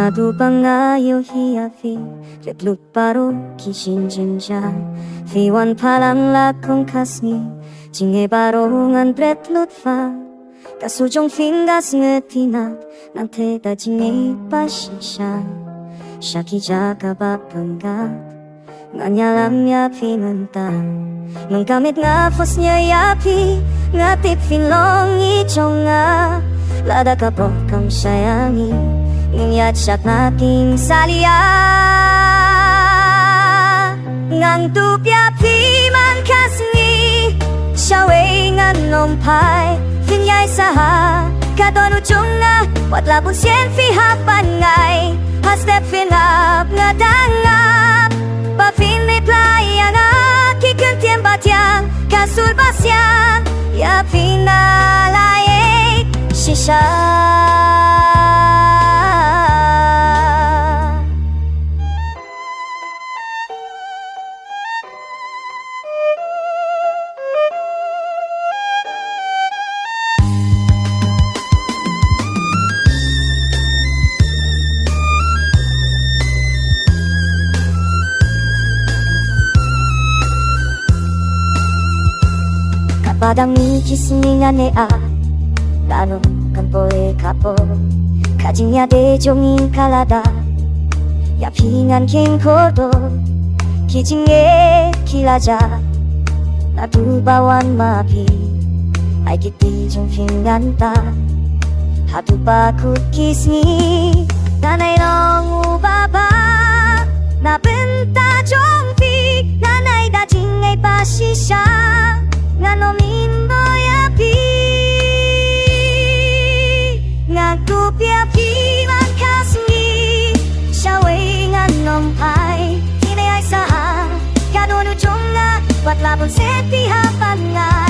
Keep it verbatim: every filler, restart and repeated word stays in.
Naduh ba nga ïohi ïa phi, rit lut baroh ki jingjynjar. Phi wan pha lang la kum ka sngi, jingeh baroh ngan bret lut pha. Ka sur jong phi nga sngewtynnat, ngan trei da jingngeit ba shisha. Sha ki jaka ba pyngngad, ngan ïalam ïa phi mynta. Mynta mynmiet nga fohsniew ïa phi, nga tip phin long i jong nga. Lada ka bok kam shai ïa ngi, ngin ïaid shaphrang na tyngshaiñ. Ngan tup ïa phi man ka sngi, shawei ngan ym phai. Phin ïai sah ha ka dohnud jong nga, wat la bun sien phi hap ban ngai. Ha step phin ap nga dang ap, ba phin reply ïa nga ki kyntien ba thiang, ka sur ba sah ïa phi nga la ïeit shisha. Katba dang mih ki sngi ngan ïa, lano kan poi ka por. Ka jingïadei jong ngi ka la da, ïa phi ngan kheiñ kordor. Ki jingeh ki la jah, naduh ba wan ma phi. Ai kti jong phi ngan tah, haduh ba kut ki sngi. Ngan ai long uba bha na bynta jong phi, ngan ai da jingngeit ba shisha. Ngan ym im noh ïa phi, ngan tup ïa phi man ka sngi. Shawei ngan ym phai, phin ïai sah ha ka dohnud jong nga, wat la bun sien phi hap ban ngai.